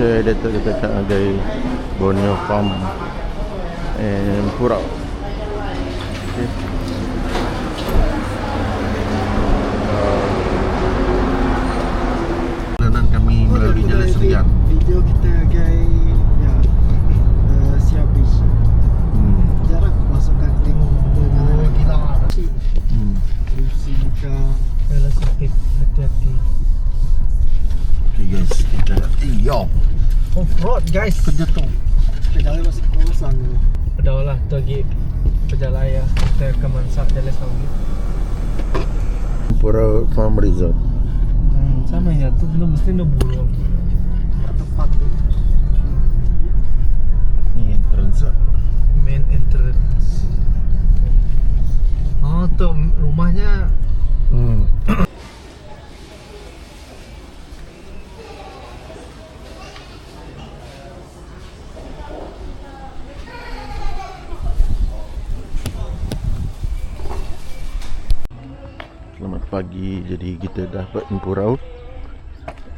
Okay, diatu kita ka ngagai Borneo Farm and Purau. Okay. Perjalanan kami melalui Jalan Serian. Video kita ngagai ya uh, Sia Beach. Jarang masuk ke tengok oh, gila. Lucy buka. Jalan sempit, hati-hati. Okay guys, kita iyo. Off road guys. Kerja tu. Jalan masih kawasan tu. Dah lah, tu lagi perjalanan ya. Kita ke Mansak jalan Saudi. Pura Farm Resort. Sama ya, tu belum mesti nak burung. Tempat tu. Ni entrance. Main entrance. Oh, tu rumahnya Selamat pagi. Jadi kita dah dapat Empurau.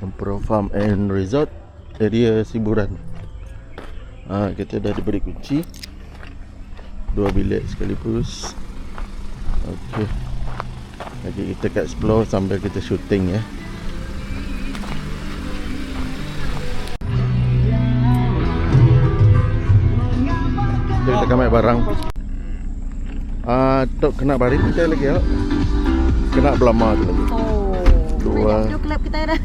Empurau Farm and Resort area Siburan. Ha, kita dah diberi kunci. 2 bilik sekaligus. Okey. Lagi kita kat explore sambil kita shooting ya. Kita kita ambil barang. Ah, tok kena baring kita lagi ya. Kena belama tu lagi. Oh. Dua. Banyak klub kita dah.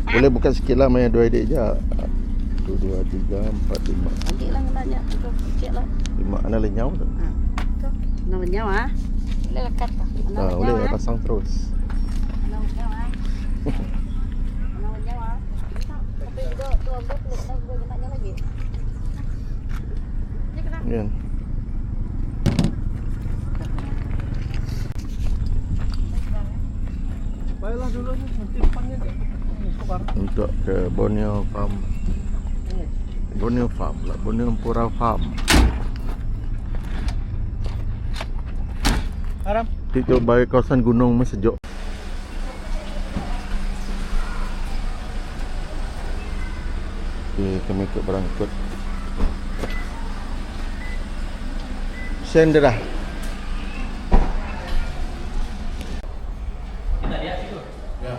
Boleh buka sikit lah main 2 adik je. 1, 2, 3, 4, 5. Nanti lah nanya tu kecil lah. 5 ana lenyau tu. Tu. Nama nyawa. ah. Boleh lekat tak? Ha, boleh pasang terus. Nama nyawa. Nama nyawa. Tapi juga tu aku perlu tahu gue nanya lagi. Dia kena. Kan. Baiklah dulu ni, nanti depannya je. Untuk ke Borneo Farm. Borneo Farm lah, Borneo Empurau Farm. Haram. Itu bagi kawasan gunung mah sejuk. Okey, kami ikut berangkut. Send dah. Ya.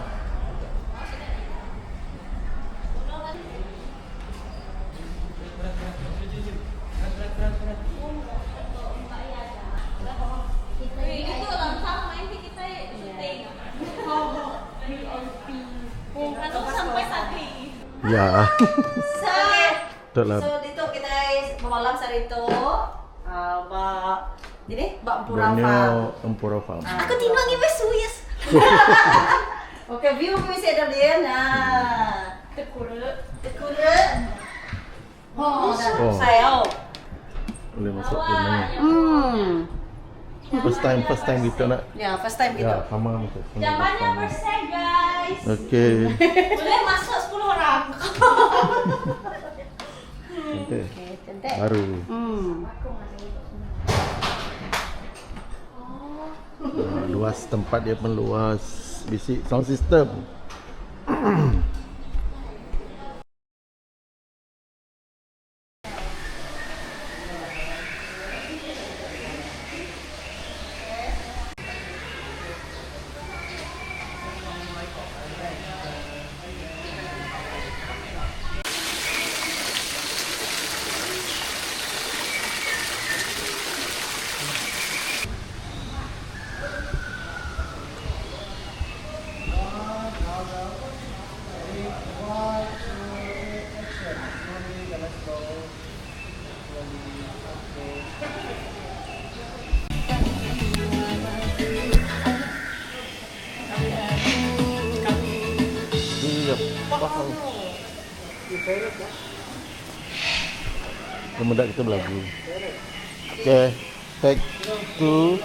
Itu langsung main kita syuting. Langsung sampai tadi. Ya. So, Betul lah. so dito kita malam sa rito. Ba ini ba Empurau Farm. Borneo Empurau Farm. Aku tinggal ni suyas. Oke, view bisa ada dia. Nah, tekure, tekure. Oh, dah Oh. saya. Boleh masuk ke mana? First time kita nak. Ya, first time Ya, gitu. sama masuk. sini. Jambannya persen guys. Okey. Boleh masuk 10 orang. Cantik. Oke, cantik. Baru. Ha, luas tempat dia pun luas. Bisik sound system. Iya, faham. Kemudian kita berlagu. Okay, take two.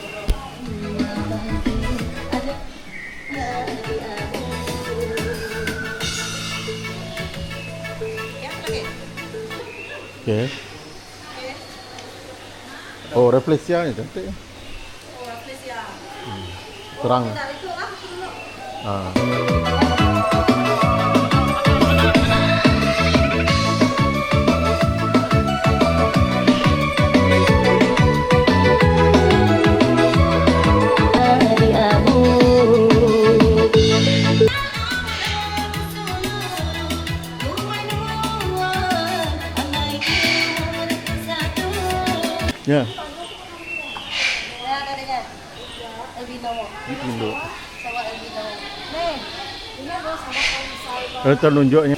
Okay. Oh, refleksia ni cantik. Oh, refleksia. Terang. Dari itu lah dulu. Ah. Ya. Ya, ada dia. Albino. Induk. Sama albino. Kalau terlunjuknya.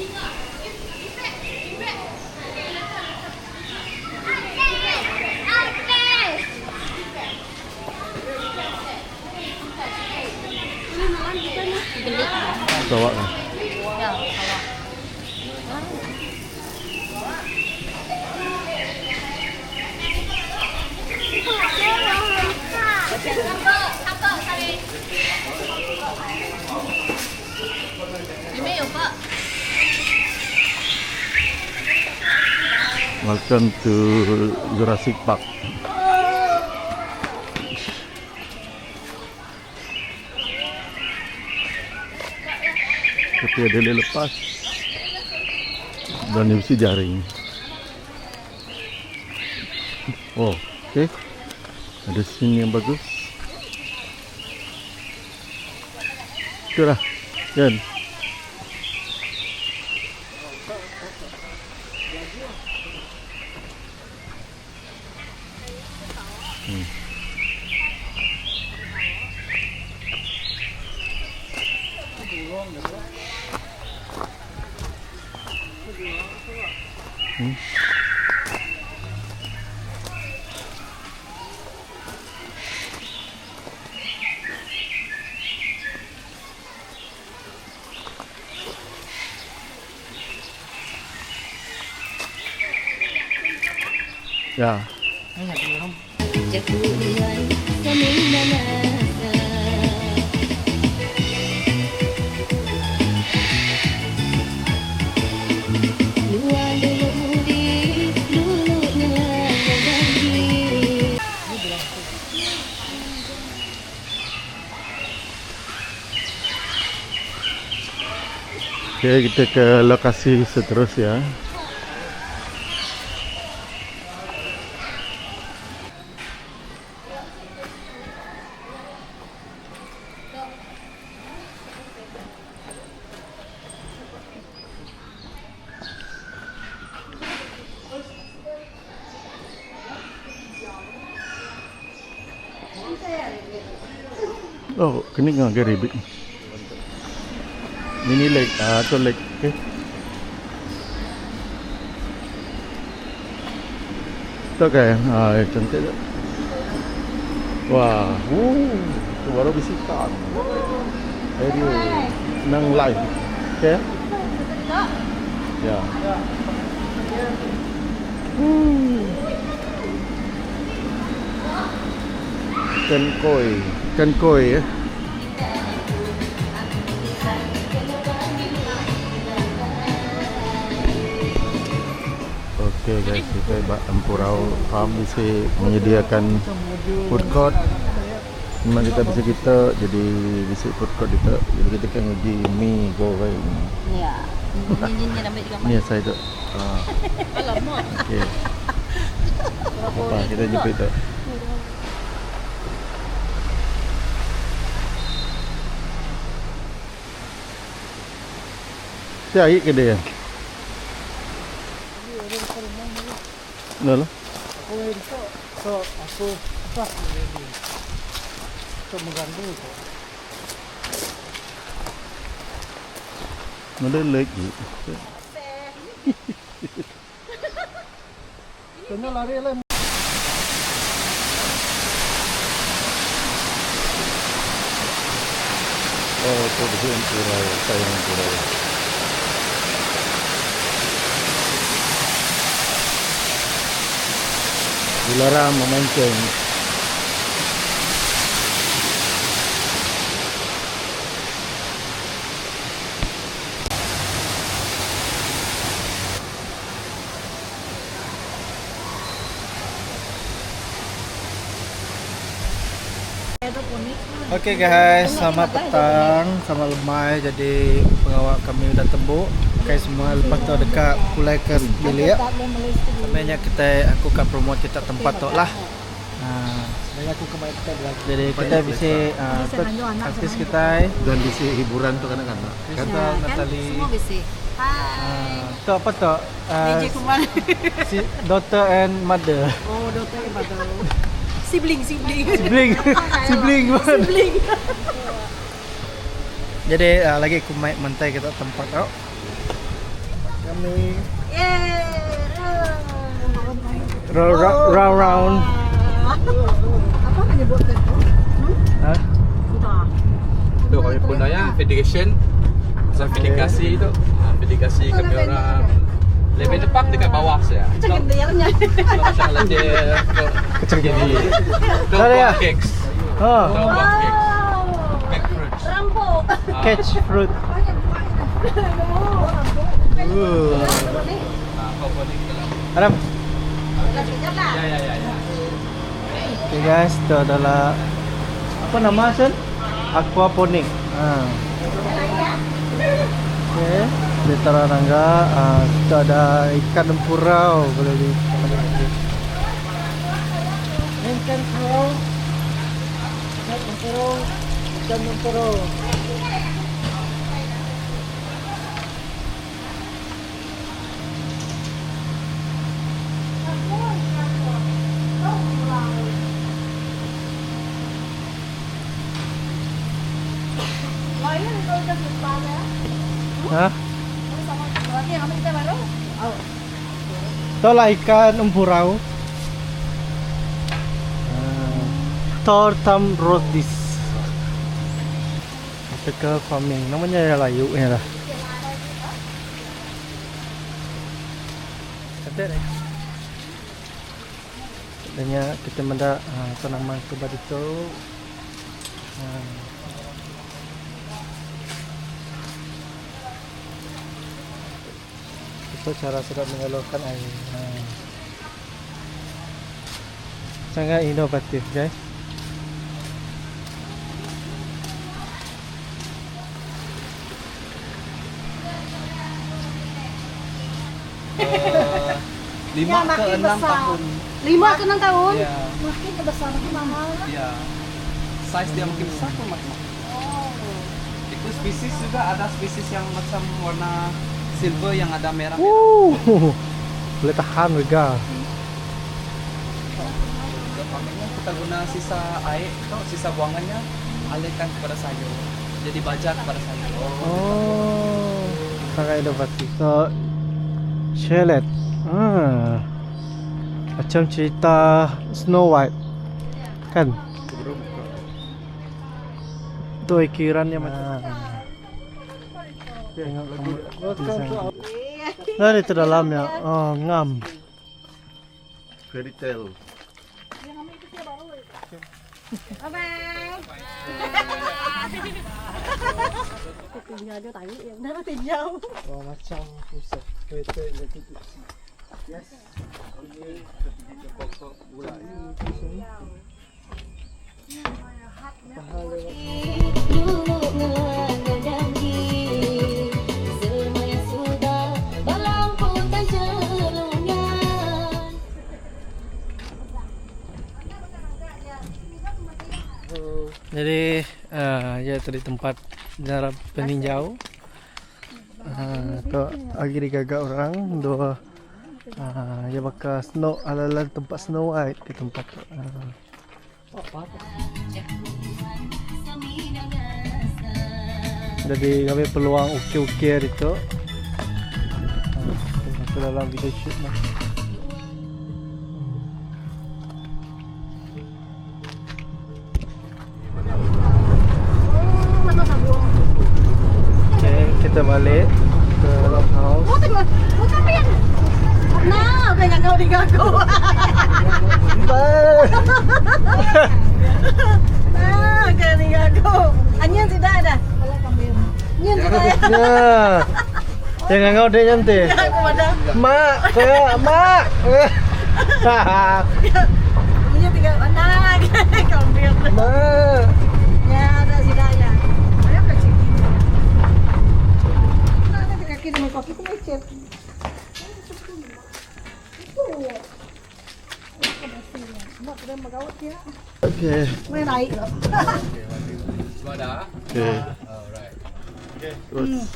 Sawak lah. Ya, sawak. Welcome to Jurassic Park. Tapi ada dia lepas dan dia mesti jaring. Oh, okey. Ada scene yang bagus. Itulah. Kan? Ya. Okey, kita ke lokasi seterusnya. Oh, kena ngagai rabbit. Mini lake, ah, tu lake, okay. Tu kan, ah, cantik tu. Wah, wuh, tu baru bisikan. Area nang live. Okay? Ya. Ikan koi, ikan koi ya. Okey guys, kita buat Empurau Farm bisa menyediakan food court. Memang kita bisa kita jadi bisa food court kita. Jadi kita kan uji mi goreng. Ya. Ni ni ni ambil gambar. Ni saya tu. Ah. Alamak. Okey. Apa kita jumpa tu. Saya ke dia? Dah lah. Aku so aku apa aku ready. So mengganggu kok. Ada lagi. Kena lari lah. Oh, tu betul Empurau. Sayang Empurau. Dilarang memancing. Okay guys, selamat petang, selamat lemai. Jadi pengawal kami udah tembuk. Okay semua lepas tu dekat pulai ke bilik. Sebenarnya kita aku akan promote kita tempat tu lah. Ha, Sebenarnya aku kemarin kita lagi. jadi kita bisa artis kita Dan bisi hiburan tu kanak-kanak. Kan Natalie. Semua bisi. Hai. Tu apa tu? DJ Kumar. Si daughter and mother. Oh Bodoh tu yang baru. Sibling, sibling. Sibling. Sibling man. Sibling. Jadi uh, lagi aku mai mantai kita tempat tau. Kami Yeay. round round round. Apa menyebutkan tu? Ha? Entah. Tu kami pun ya federation. Pasal federasi tu. Ha, federasi kami orang lebih tepat dekat bawah saya. Macam gendernya. Macam lendir. Kecil Jadi tu Dah, ya? buah cakes. Ha. Tu buah cakes. Cake fruits. Rampok. Ah, Catch fruit. ah, kau boleh dalam. Adam. Ya ya ya ya. Okay guys, itu adalah apa nama Sen? Aquaponik. Ha. Okay, di Taranangga uh, itu ada ikan empurau boleh di Ikan empurau. Ikan empurau. Ikan empurau. Lain kalau kita depan ya. Ha? Sama lagi yang kita baru. Oh. Itulah ikan empurau. Uh, Tortam rodis. Vertical farming. Namanya layu ya lah. Cantik ni. Sebenarnya kita mendak uh, tanaman ke itu. Itu cara sedap menyalurkan air. Ha. Sangat inovatif guys. Lima Ya, ke makin enam besar. tahun. 5 ke 6 tahun. Ya. Makin besar makin mahal. Ya. Size dia makin besar pun makin mahal. Oh. Itu spesies juga ada spesies yang macam warna silver yang ada merah. Wuh, boleh tahan juga. Farmingnya kita guna sisa air atau sisa buangannya alihkan kepada sayur. Jadi baja kepada sayur. Oh, sangat inovatif. So, chalet. Ah. Macam cerita Snow White. Kan? Tu ikirannya macam. Tengok kamu design. Nah, itu dalamnya. Oh, ngam. Fairy tale. Bye bye. Tinjau aja tadi ya, udah tinjau. Oh, macam pusat kereta elektrik. Yes. Dulu janji Semuanya sudah Balang pun tak jelungan Jadi ya tadi tempat jarak peninjau. Tu lagi digagak orang dua ya bakal snow ala-ala tempat Snow White di tempat tu. Jadi kami peluang ukir-ukir itu. Masuk dalam video shoot lah. Okay, kita balik ke log house. Oh, tengok. Oh, tapi yang Nah, okay, nggak kau digagu. Nah, okay, digagu. Anyan tidak ada. Anyan tidak ada. Ya. Jangan kau dia nanti. Aku ada. Mak, kayak mak. Punya tinggal nah, kambing. Mak. Ya, ada sudah ya. Ayo ke sini. Nah, ada kaki dengan kaki ku lecet. Okay. Main naik. Semua dah? Okay. Alright. Terus.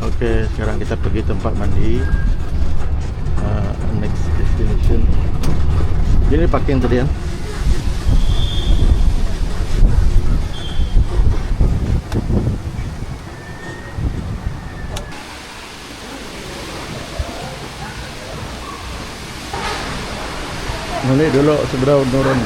Okey, sekarang kita pergi tempat mandi. Ini parking tadi kan. Mandi dulu sebelum turun.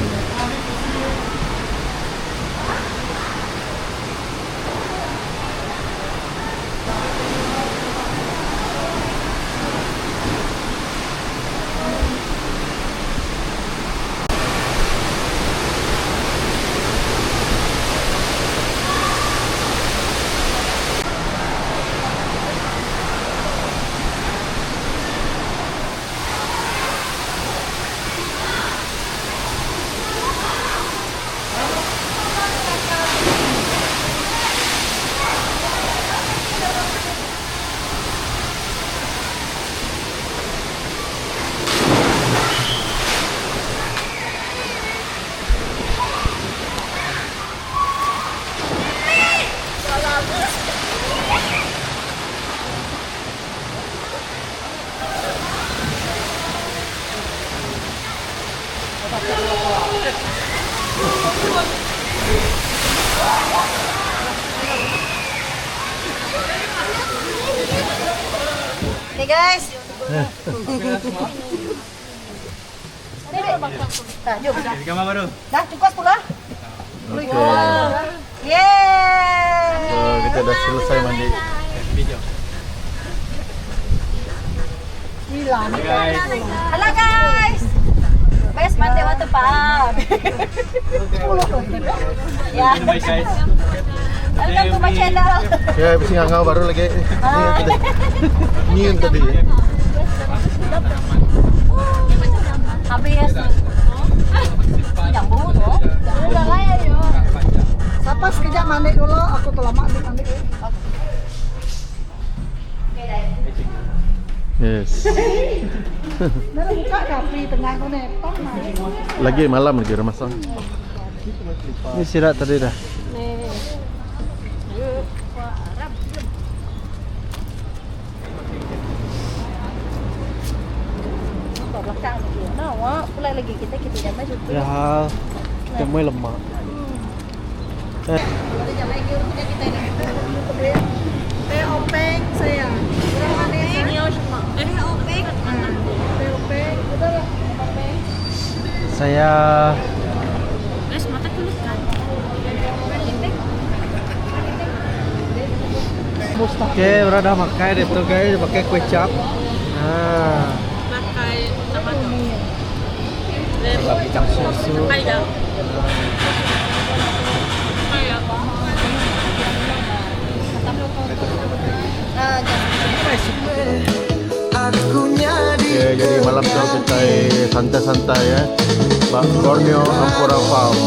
Okay guys. Dah, jom. Gambar baru. Dah cukup 10 ah? Okey. Yeay. So, kita dah selesai mandi. Video. Guys. Hello guys. Best Monday Water Park. Ya. Bye guys. Welcome to my channel. Ya, habis ngangau baru lagi. Ni yang tadi. Ni yang tadi. Habis. Jambu tu. Siapa sekejap mandi dulu, aku telah mandi mandi. Yes. Dah buka kapi tengah tu ni, tong Lagi malam lagi remasan. Ini sirat tadi dah. Belakang lagi. Nah, wah, pula lagi kita kita jangan maju. Ya hal. Kita mau lemak. Kita jangan lagi punya kita ini. Teh openg saya. Teh openg. Teh openg, udah lah. Openg. Saya Oke, udah dah makan deh tuh guys, pakai kue cap. Nah, Pakai tomato. susu. Kaya. Kaya. Oke, jadi malam tu kita santai-santai ya. Bak Borneo Ampura Farm.